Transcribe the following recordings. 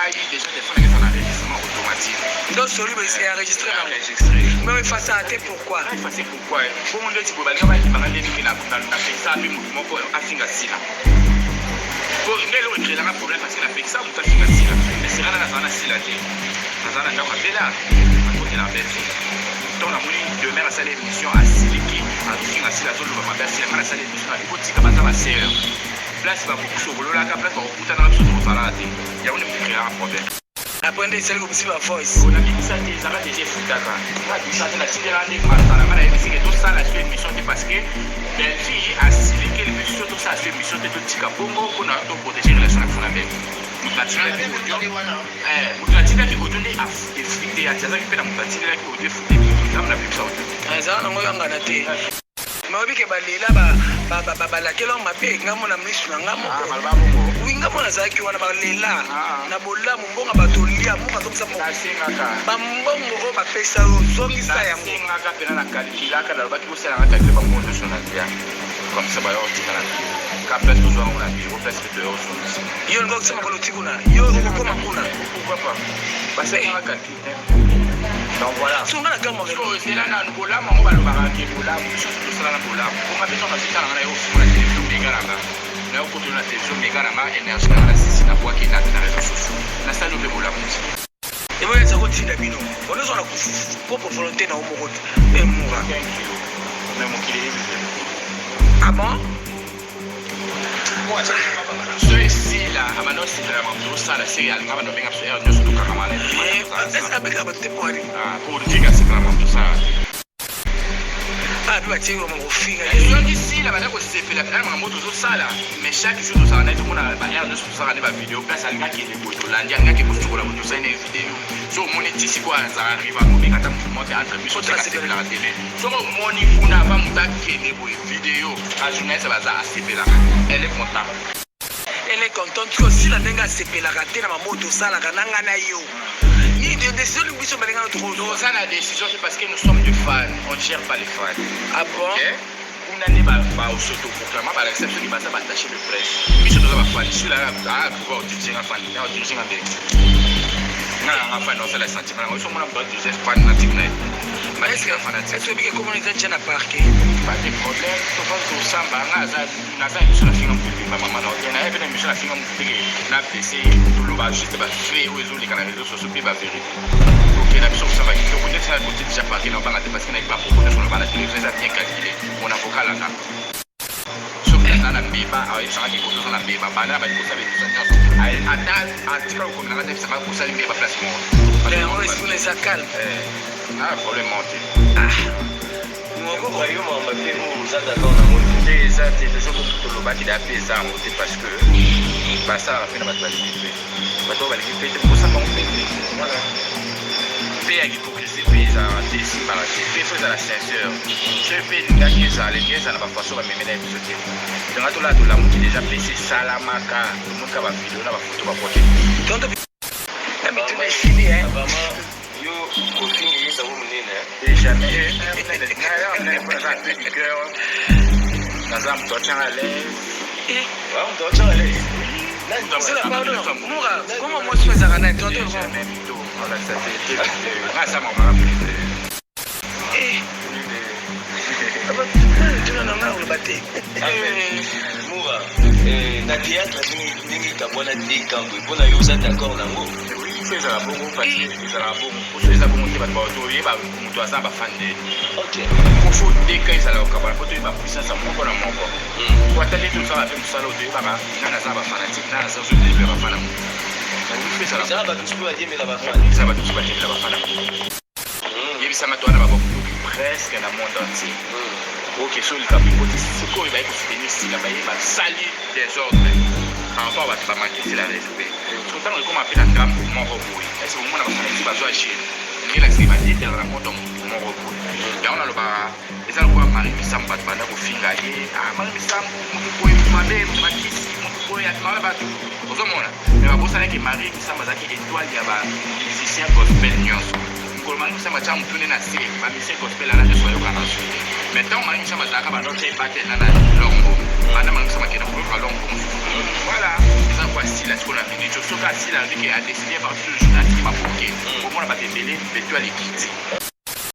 Ngai déjà téléphone nanga eza na enregistrement automatique. Donc soli boye enregistré nango. Enregistré. Mais efasaka te pourquoi? Efase pourquoi? Bongo ndeti boye balinga bandimanga nde nini napekisa mpe motu moko afinga Sila. Po nde eloko ecréelanga problème parce que napekisa moto afinga Sila. Mais Sila nazala na Sila te. Nazala na ndako abela akotela Belfi. Ntango namoni Demeure asali émission asiliki azofinga Sila, azoloba mabe asila. Ngai nasali émission na botika baza basœur. Place bakosokololaka, place bakokutanaka, biso tokozalaka te. Yango nde moto ecréelanga problème. Après nde esali kobisi ba voice. Nabimisa te, ezalaka déjà efutaka. Nabimisa te, natindela nde masala. Ngai nayebisi ke tosala so émission te parce que Belfi asilikeli biso. Tosala so émission te, totika bongo mpona toprotéger relation na biso na Belfi. Moto natindelaki audio, moto natindelaki audio nde efute ati azalaki mpe na moto atindelaki audio efute. Ngambo nabimisa audio. Ezala nango yangana te. Mais oyebi ke balela balakela mabe. Nga mona misu na nga moko. Baloba bongo? Wi, nga mona azalaki wana, balela na bolamu. Mbongo bato olia moko azongisa. Nasengaka. Bambongo oyo bapesa yo, ozongisa yango. Nasengaka mpena, na calculaka, nalobaki bosalanga calcul bambongo nyonso na lia, comme ça bayo otika na ka place tozwa yango na bureau, place mpe toyo ozongisa. Yo olinga okosama koloti kuna, yo okokoma kuna. Pourquoi pas? Basalanga calcul te. Donc voilà. So nga na kamwa. So ezela nanu bolamu yango balobaka ke bolamu biso nyonso tosala na bolamu bonga mpe ntango nazotalanga na yo ofungola télévision mega na nga na yo kotolo na télévision mega na nga énergie na nga na sisi na bwaki na na réseau sociaux, nasali yo mpe bolamu ti. Eboyesa kotinda bino onyonso na propre volonté na yo moko te emura. Thank you, mais mokili eyebi te. Ah bon? So esila abanda osepela makambo tozosala seri alinga banda obenga biso heure nyonso tokangama na Est-ce abengaka bato te po ani? Po tika asepela makambo tosala te. Ah, mpe batie yo kofinga. Soki sila banda kosepela mpena makambo tozosala, mais chaque jour tozala na ye, tomona baheure nyonso tosala nde bavideo. Place alinga akende boye tolandi, alinga ake kosukola boye tosali na ye video. So omoni ti sikoyo azala riva kobenga ata motu moko te entre biso tika asepelaka te. Mais soki omoni kuna ava moto akende boye video, bajournaliste baza, asepelaka, elle est contente. Elle est contente. Kosila ndenge asepelaka te na mambo tosalaka na ngai na yo, nini décision biso balingana tokozwa? Toza na décision te parce que nous sommes des fans, on ne gère pas les fans. Ah bon? Ok? Kuna nde baautoproclama balakisa biso ke baza baattaché de presse. Biso toza bafan. Sila aa pouvoir odirige nga fan, odirige nga ndenge nga nanga fan, osala sentiment nango. Biso omona moto adirige fan na type na ye batika fanatique. Est-ce que komona eza tia na parquet? Pas de problème, tofa tosamba. Nga aza naza émission na finga motu te, bamama na ote naye mpe na émission na finga motu teke na blessé. Toloba juste bafait oyo ezoleka na réseau sociaux mpe bavérité. Tokenda biso kosamba kitoko ndeti na kote déjà parquet na obanga te parce que nayebi bapropos nyonso loba na télévision eza bien calculé. Mon avocat langa soki aza na mbeba ayebisaka ke koto oza na mbeba banda na bali kosala émission nyonso, ata atika kokomelanga te, ayebisaka kosali mbeba place moko. Yango esuna eza calme. Ah, problème moko te. Yo mama mpe oyo oza d'accord nango te? Te, eza te. Toujours tolobaki da mpe eza yango te parce que basalaka mpe na bato balingi mpe bato oyo balingi mpe te kosala bango mpe te. Voilà, mpe ya hypocrisie mpe ezalaka te, esimbaka te. Mpe faut ezala sincère. Soki mpe elingaki ezala, elingi ezala na bafaçon bamemela ye biso te. Tonga tolala tolamuki déjà mpe esi esalamaka, tomonika bavideo na bafoto bapoke. Tonto na mituna esili. Vraiment, yo kofinga ye sango monene. Jamais. Naza un peu du cœur, naza moto atianga à l'aise. Moto atianga à l'aise. Sila, pardon, mura koma mwasi oyo ezalaka nani, tonto? Jamais mito olakisa te te, nga asa mamaka. Tuna na ngai oloba te. Mura, na théâtre ndenge ekabwana te kambwe, mpona yo oza d'accord nango? Oui, faut ezala bongo parce que ezalaka bongo. Poso eza bongo te, bato bato oyeba moto aza bafan nde. Faut deka ezala kokabwana po toyeba puissance ya moko na moko. Po ata nde tosala mpe mosala oyo, toyebaka nga naza bafanatique, nga naza ozodebe bafan na moto. Faut ezala. Ezala bato mosusu badiembela bafan. Eza bato mosusu badiembela bafan na moto. Yebisanga, to wana babakuki presque na monde entier. Ok, so likambo ekoti sikoyo, baye kosoutenir Sila, baye basali désordre par rapport bato bamanke Sila respect. So ntango ekoma mpe na ngambo moko boye, ese omona bafanatike bazwa agir ndenge lakisiki badietelaka na moto motu moko boye. Yango nalobaka eza lokola Marie Misambo, bato banda kofinga ye: ah, Marie Misambo motu boye, motu mabe, motu makisi, motu boye atimaka bato. Ozomona, mais babosanaki Marie Misambo azalaki étoile ya bamusicien gospel nyonso. Mokolo Marie Misamu atyaka motu nde na se, bamisie gospel ana nyonso bayokaka na su te. Mais ntango Marie Misamu azalaka banda otya ebateli na na longo, banda Marie Misamu akenda koyoka longo mosusu. Voilà, eza ko asila sikoyo na minute oyo. Soki asila alobi ke adeside à partir du jour atiki maboke, omona bato ebele beto alekiti.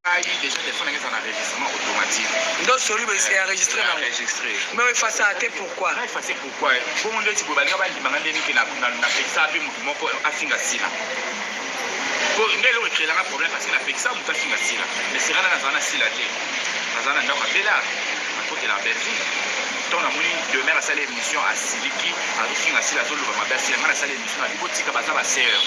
Ngai déjà téléphone nanga eza na enregistrement automatique. Ndo soli bo enregistré nango. Enregistré. Mais efasaka te pourquoi? Na effacer pourquoi? Bongo ndeti boye balinga bandimanga ndeni ke napekisaka mpe motu moko afinga Sila. Po nde eloko ecréelanga problème parce que napekisaka motu afinga Sila. Mais sera na nazala na Sila te. Nazala na ndako ya Bella, nakotela Belgique. Ntango namoni Demeure asali émission asiliki, azofinga Sila, azoloba mabe asila. Ngai nasali émission na botika baza ba sœur.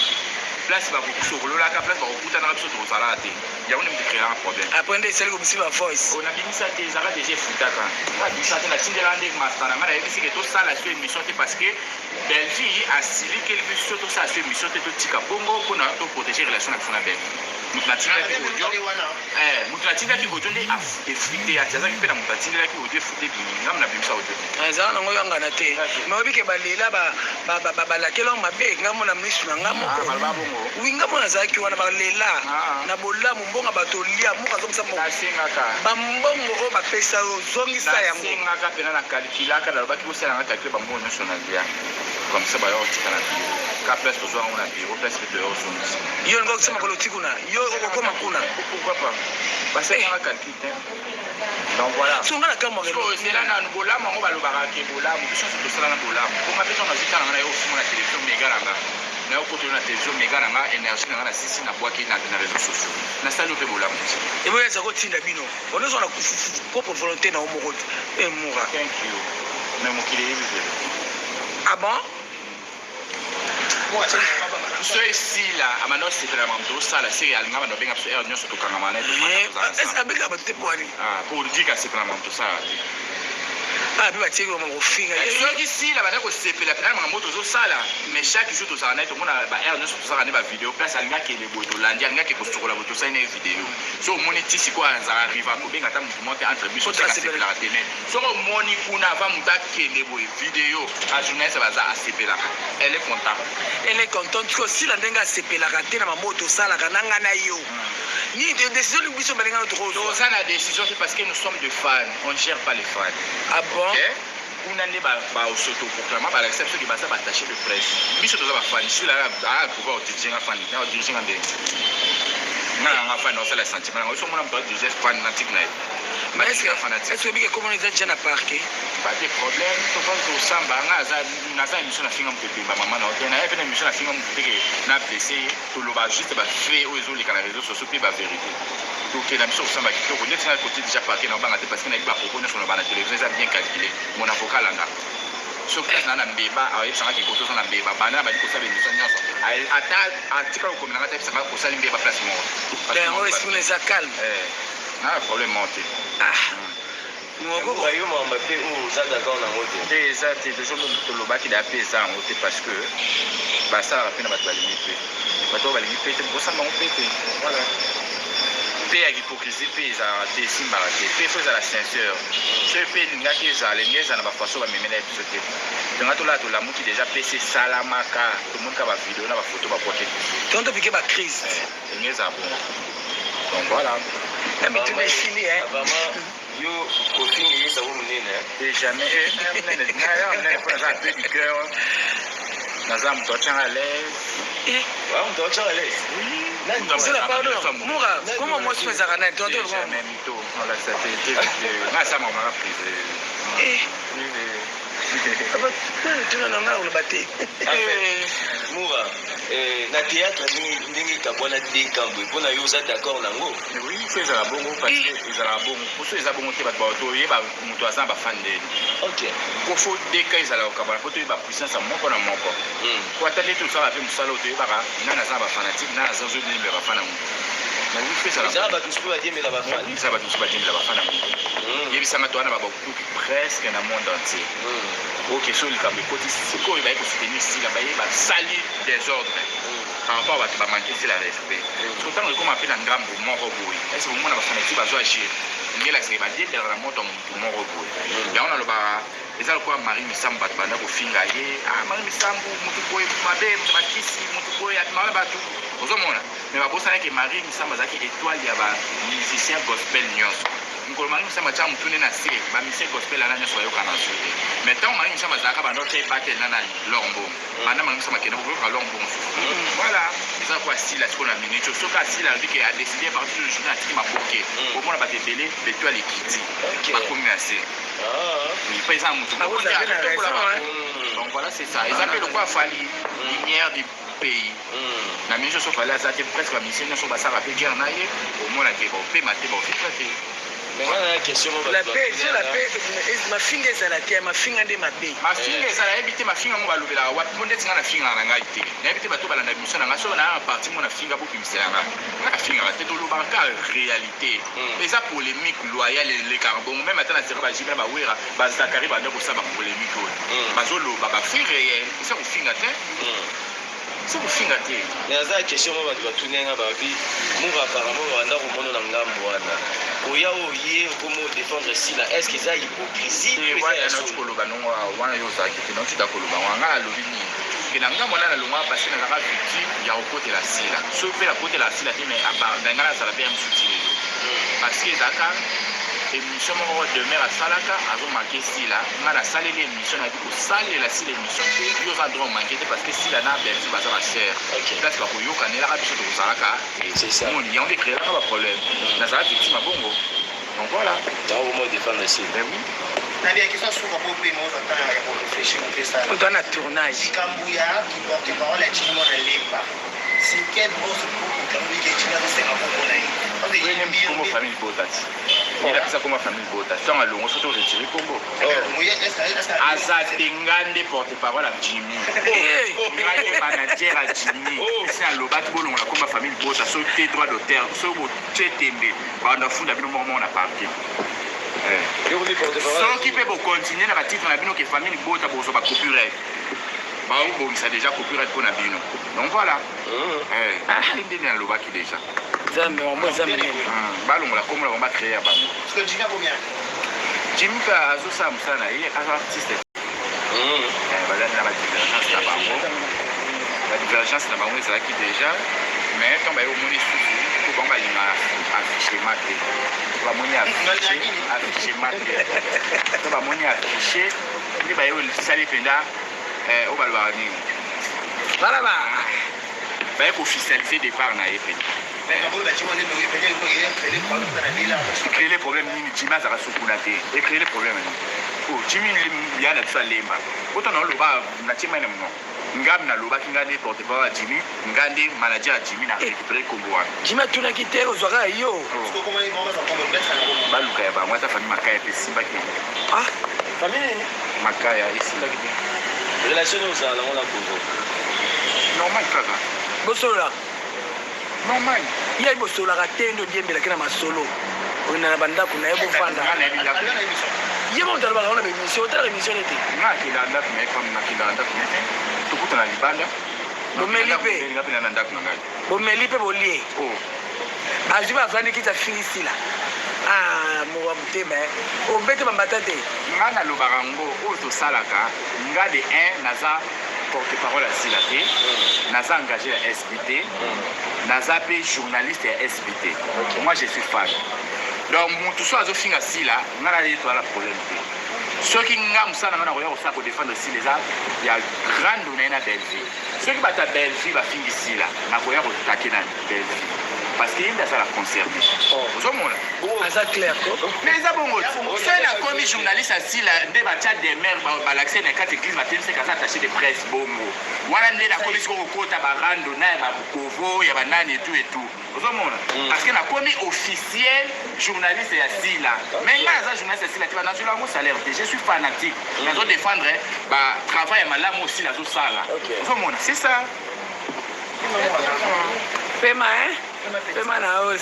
Place bakosokololaka, place bakokutanaka biso tokozalaka te. Yango nde moto ecréelanga problème. Après nde esali kobisi ba voice. O nabimisa te, ezalaka déjà efutaka. Nga nabimisa te, natindelaka nde master na ngai, nayebisi ke tosala so émission te parce que Bellevue asilikeli biso, tosala so émission te, totika bongo mpona toprotéger relation na biso na Bellevue. Moto natindaki audio, moto natindaki audio nde efute, azalaki mpe na moto atindelaki audio efute bimi, ngai nabimisa audio te. Ezala nango yangana te, mais oyebi ke balela balakela mabe ngai mona misu na ngai moko. Baloba bongo. Wi, ngai mona azalaki wana, balela na bolamu mbongo bato olia moko azongisa mbongo. Nasengaka. Bambongo oyo bapesa yo, ozongisa yango. Nasengaka mpena, na calculaka, nalobaki bosalanga calcul bambongo nyonso na lia, comme ça baya kotika na bureau ka place tozwa yango na bureau, place mpe toya kozongisa. Yo olinga okosema koloti kuna, yo okokoma kuna. Pourquoi pas? Basalanga calcul te. Donc voilà. So nga na kamwa. Ezela nanu bolamu yango, balobaka ke bolamu biso nyonso tosala na bolamu bonga mpe ntango nazwi ntango na yo ofimo na télévision mega na nga, na yo kotoyo na télévision mega na nga, énergie na nga na sisi nabwaki na réseaux sociaux, nasali yo mpe bolamu. Eboyo eza kotinda bino onyonso na propre volonté na yo moko te, emura. Thank you, mais mokili eyebi te. Ah bon. So esila amanda osepela makambo tosala, seke alinga bando abenga biso heure nyonso tokangama na ye. Abengaka bato te po ani? Po dika asepela makambo tosala te. Mpe batieki bama kofinga. Soki sila banda kosepela mpena makambo tozosala, mais chaque jour tozala na ye, tomona baheure nyonso tosala nde bavideo, place alingi akende boye tolandi, alingi ake kosukola boye tosali na ye video. So omoni ti sikoyo azala arrive kobenga ata motu moko te entre biso, asepelaka te. Mais soki omoni kuna avant moto akende boye video, bajournaliste baza, asepelaka, elle est contente. Elle est contente. Kosila ndenge asepelaka te na mambo tosalaka na ngai na yo, nini décision olingi biso balinga no tokozwa? Toza na décision te parce que nous sommes des fans, on ne gère pas les fans. Ah bon. Okay? Kuna nde baautoproclama balakisa biso ke baza baattaché de presse, biso toza bafani. Sila aa pouvoir odirige nga fan, na odirige nga ndenge nga na nga fan, osala sentiment nanga. Biso omona moto adirige fan na tike na ye. Est-ce que komona eza déjà na parquet? Pas de problème, tofazi tosamba. Nga aza naza émission na finga moto ebemba mama na ote naye mpe na émission na finga moto teke na blessé ye. Toloba juste bafait oyo ezoleka na réseau sociaux mpe bavérité. Tokenda biso kosamba kitoko ndeti nga côté déjà parquet na obanga te parce que nayebi bapropos nyonso na bana télévision eza bien calculé. Mon avocat alanda soki place na na mbeba, ayebisanga ke koto oza na mbeba. Banda na bandi kosala émission nyonso, ata atika kokomela nga te, ayebisanga kosali mbeba place moko. Yango esprit eza calme. Na problème moko te. Ah, yo mamba mpe oyo oza d'accord nango te? Te, eza te. Toujours tolobaki da mpe eza yango te parce que basalaka mpe na bato balingi mpe bato oyo balingi mpe te, bosala bango mpe te. Voilà, mpe ya hypocrisie mpe ezalaka te, esimbaka te. Mpe faut ezala sincère. Soki mpe elingaki ezala, elingi ezala na bafaçon bamemela ye biso te. Tonga tolala, tolamuki déjà pese esalamaka, tomonika bavideo na bafoto babwaki biso. Tonto pike bacrise. Elingi ezala bongo. Donc voilà. Na mituna esili. Vraiment, yo kofinga eyesa wo monene. Et jamais monene mpo naza peu du cœur, naza moto atianga à l'aise. Moto atianga à l'aise. Zela, pardon, Moura, comment mwasi ezalaka nani, tonto? Jamais mito olakisa te te, nga asa mamaka privé. Tuna na ngai oloba te. Moura, na théâtre ndenge ekabwana te kambwe, mpona yo oza d'accord nango? Oui, faut ezala bongo parce que ezalaka bongo. Poso eza bongo te, bato toyeba moto aza na bafan ndeni. Po faut deka ezala kokabwana po toyeba puissance ya moko na moko. Po ata nde tosala mpe mosala oyo, toyebaka nani aza na bafanatique, nani aza ozodembela bafan na moto. Ezala bato mosusu badiembela bafan. Eza bato mosusu badiembela bafan na moto. Yebisanga, to wana babakutuki presque na monde entier. Ok, so likambo ekoti sikoyo, baye kosoutenir Sila, baye basali désordre par rapport bato bamanke Sila respect. So ntango ekoma mpe na ngambo moko boye, ese bomona bafanatike bazo agir ngelakisaka badiembelaka na moto ya motu moko boye. Yango nalobaka. Eza lokola Marie Misambu, bato banda kofinga ye: "Ah, Marie Misambu motu boye mabe, moto bakisi, motu boye abimaka bato." Ozomona, mais babosanaki Marie Misambu azalaki étoile ya bamusicien gospel nyonso. Mokolo Marie Misambu atyaka motu nde na se, bamusicien gospel ana nyonso bayoka na su te. Mais ntango Marie Misambu azalaka, bando te ebateli na nani, Lor Mbongo. Banda Marie Misambu akende, koyoka Lor Mbongo susu. Voilà, eza ko asila sikoyo na minute oyo. Soki asila, alobi ke adécide partir de journée atiki maboke, omona bato ebele, betoile ekiti, bakomi na se mpe eza motu. Donc voilà, c'est ça. Eza mpe lokola Fally, lumière du pays. Na minute nyonso Fally aza te, presque bamusicien nyonso basalaka mpe guerre na ye. Omonake baopema te, baofitra te. La paix, so la paix, mafinga ezala te. Mafinga nde mabe. Mafinga ezala, nayebi te mafinga ngo balobelaka wapi. Mo ndeti nga nafingaka na ngai te, nayebi te. Bato balanda émission na ngai, soki naa na parti mo nafinga, bobimisela nga. Nga nafingaka te, tolobaka ka réalité. Eza polémique loyale, elekaka bongo. Même ata na sera bajibe na bawera, bazakari banda kosala bapolémique oyo bazoloba bafaits réel. Eza kofinga te, eza kofinga te. Mais aza question mo bato batuni nga, babi Mour apparemment banda komona na ngambo wana koya oyo ye okomi odéfendre Sila. Est ce que eza hypocrisie? Wana nauti koloba nongo wana, yo ozalaki te. Nauti da koloba ngo, nga alobi nini? Ke na ngambo wana nalongwa parce que nazalaka victime ya kokotela Sila. Soki mpe nakotela Sila te, mais na ngai nazala mpe ya mosusu ti lelo, parce que ezalaka émission moko demer asalaka, azomanke Sila. Nga nasaleli émission, nayebi kosalela Sila émission te. Yo oza droit omanke te, parce que Sila na Belgique baza basere place, bakoyokanelaka, biso tokozalaka. Moni yango nde créelaka baproblème, nazala victime ya bongo. Donc voilà. Yango défendre Sila. Ben oui. Nabi, question suka po mpe mozo ntanga ya koréfléchir kopesa. Oza na tournage. Likambo ya porte parole ya Jimi Mwana Lemba, c'est quel brosse pour Jimi azosenga kombo na ye? Kombo famille bota ti elakisa kombo famille bota. Ntango alongo, soki oretire kombo, aza te. Nga nde porte parole ya Jimi, nga nde manager ya Jimi. Esi alobaki bolongola kombo famille bota. Soki te, droit d'auteur, soki botie tembe, bando afunda bino moko moko na parquet. Soki mpe bokontinue na batitre na bino ke famille bota, bozwa bacopyright, baobongisa déjà copyright mpo na bino. Donc voilà, ndenge nalobaki déjà. Nzambe wango, eza minene. Balongola kombo na bango, bacréer ya bango. Jimi mpe azosala mosala na ye, aza artiste. Bazali na badivergence na bango. Badivergence na bango ezalaki déjà, mais ntango baye omoni susu po bango balinga affichement te, bamoni affichement te, to bamoni affiche nde baye osali mpenza oyo balobaka nini? Balaba. Baye koofficialiser départ na ye mpenza. Créer problème nini? Jimi azalaka sukuna te. Ecréer problème nini? O Jimi ya na biso alemba ota na oloba natie mai na monoko. Ngam nalobaki, nga nde porte parole ya Jimi, nga nde manager ya Jimi, na récupéré kombo wana. Jimi atunaki te, ozwaka yo. Baluka ya bango, ata famille Makaya mpe esimbaki. Ah. Famille nini? Makaya esimbaki te. Relation nini ozala nango na Congo? Normal kaka. Bosolola? Normal. Ye bosololaka te, nde odiembelaki na masolo, okenda na bandako na ye, bovanda. Nga nayebi ndako. Ye mo moto alobaka wana baémission, otalaka émission nete. Nga akendaka ndako na ye pam, nakendaka ndako na ye te, tokutana libanda. Bomeli mpe? Nga mpe na ndako na ngai. Bomeli mpe bolie? Oh. Azwi bavandi kiti, afingisila mowa motema, obete bambata te. Nga nalobaka ngo oyo tosalaka. Nga de 1, naza porte parole ya Sila te, naza engagé ya SB te, naza mpe journaliste ya SB te. Moi, je suis fan. Donc mutu so azofinga Sila, nga na ye toza na problème te. Soki nga mosala na nga nakoya kosala kodéfendre Sila, eza ya grande na ye na Bellevue. Soki bato ya Bellevue bafingi Sila, nakoya kotake na Bellevue, parce que ye nde azala concerné. Ozomona? Aza clair ko. Mais eza bongo. Soki nakomi journaliste ya Sila, nde batya demer, balakise na kati église, batelisaka, aza attaché de presse bongo. Wana nde nakomi sikoyo kokota barando na ya bakovo ya banani etu etu. Ozomona, parce que nakomi officiel journaliste ya Sila. Mais ngai aza journaliste ya Sila te, nazwela yango salaire te. Je suis fanatique, nazodéfendre batravail ya malamu oyo Sila azosala. Ozomona, c'est ça. Pema, hein? Pema na oyo.